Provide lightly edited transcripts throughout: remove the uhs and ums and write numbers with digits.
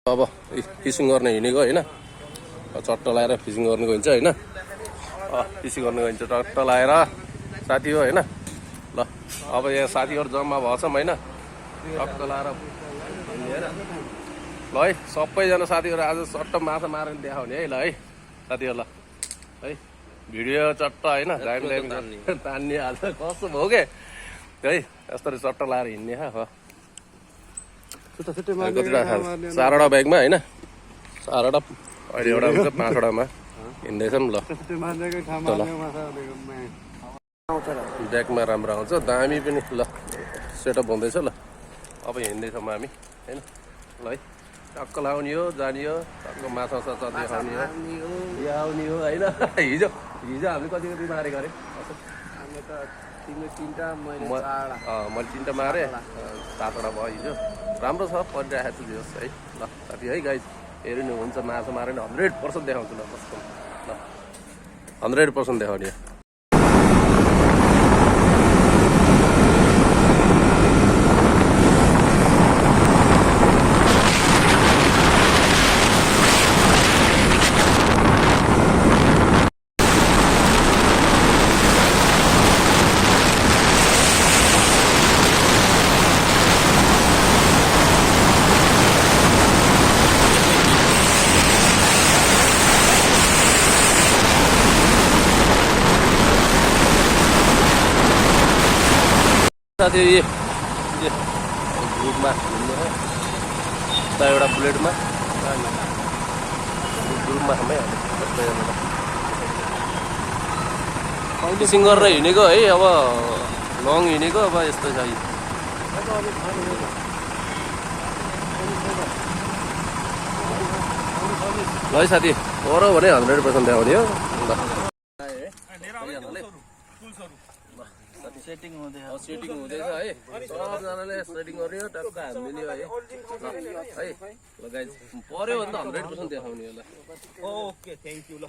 अब फिसिङ गर्न हिँडेको होइन, चट्ट लाएर फिसिङ गर्नु गइन्छ होइन, फिसिङ गर्नु गइन्छ चट्ट लाएर साथी हो होइन। ल अब यहाँ साथीहरू जम्मा भएछौँ होइन, चट्ट लाएर ल है सबैजना साथीहरू आज चट्ट माछा मारेर देखाउने है। ल है साथीहरू ल है भिडियो चट्ट होइन दामी दामी तान्ने आज कस्तो भयो के है, यस्तरी चट्ट लाएर हिँड्ने हो। चारवटा ब्यागमा होइन, चारवटा अहिले एउटा हुन्छ, पाँचवटामा हिँड्दैछौँ। ल ब्यागमा राम्रो आउँछ, दामी पनि। ल सेटअप हुँदैछ। ल अब हिँड्दैछौँ हामी होइन। ल है टक्क लाउने हो, जाने हो, टक्क माछा साछा देखाउने हो, आउने हो होइन। हिजो हामीले कति कति मारेको अरे? मैले 3टा मारेँ, 7वटा भयो हिजो। राम्रो छ, परिरहेको छु दियोस् है। ल साथी है गाइज हेर्नु हुन्छ, माछा मारेर 100% देखाउँछु। ल कस्तो ल 100% देखाउने। साथी यो ग्रुपमा हिँड्नु है, त एउटा बुलेटमा ग्रुपमा हामी फिसिङ गरेर हिँडेको है। अब लङ हिँडेको, अब यस्तो छ। ल है साथी पऱ्यो भने 100% देखाउने हो। सेटिङ हुँदैछ है, सबजनाले सेटिङ गर्ने हो, टक्क हान्दिने हो है। ल गाइज पऱ्यो भने त 100% देखाउने हो। ल ओके थ्याङ्क यू। ल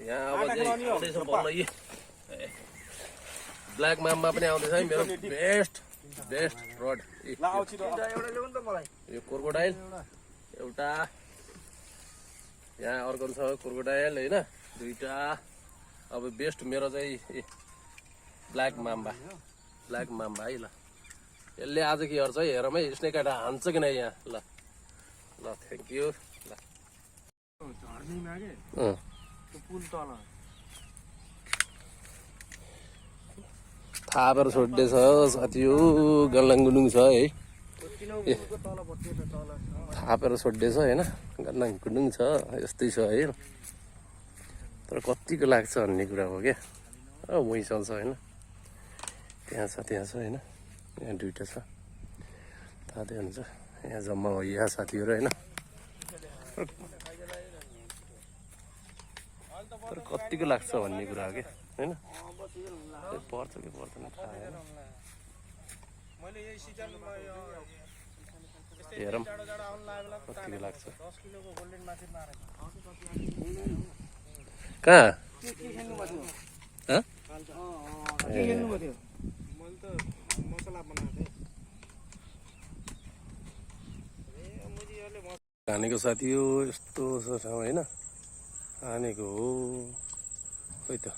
यहाँ अब आउँदैछ बल्ल यी ब्ल्याक माममा पनि आउँदैछ है, मेरो बेस्ट रड। यो क्रोकोडाइल एउटा, यहाँ अर्को छ क्रोकोडाइल होइन, 2टा। अब बेस्ट मेरो चाहिँ ब्ल्याक माम्बा है। ल यसले आज के गर्छ है, हेरौँ है, स्नेक काटा हान्छ कि नै यहाँ। ल ल थ्याङ्क यू। ल थापेर छोड्दैछ साथी हो, गल्लाङ छ है, थापेर छोड्दैछ होइन, गल्लाङ छ, यस्तै छ है। तर कतिको लाग्छ भन्ने कुरा हो क्या। वहीँसँग छ होइन, त्यहाँ छ होइन, यहाँ 2टा छ, थाहा हुन्छ। यहाँ जम्मा हो यहाँ साथीहरू होइन। तर कतिको लाग्छ भन्ने कुरा हो क्या होइन, पर्छ कि पर्दैन थाहा होइन। हेरौँ कतिको लाग्छ। कहाँ हानेको साथी हो, यस्तो छ ठाउँ होइन, हानेको हो। खोइ त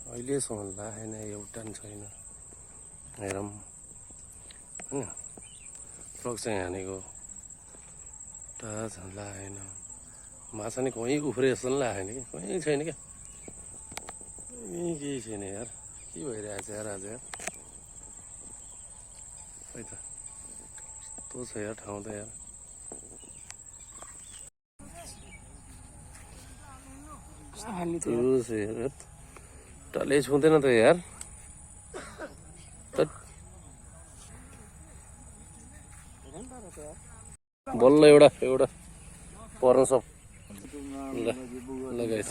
अहिलेसम्म लागेन, एउटा पनि छैन। हेरौँ होइन, ट्रक चाहिँ हानेको लागेन। माछा नि कहीँ उफ्रे जस्तो पनि लागेन कि, कहीँ छैन क्या, केही छैन यार। के भइरहेछ यार आज यार, खै त कस्तो छ यार ठाउँ त यार। टल्लै छुँदैन त यार। बल्ल एउटा पर्न सब। ल गाइस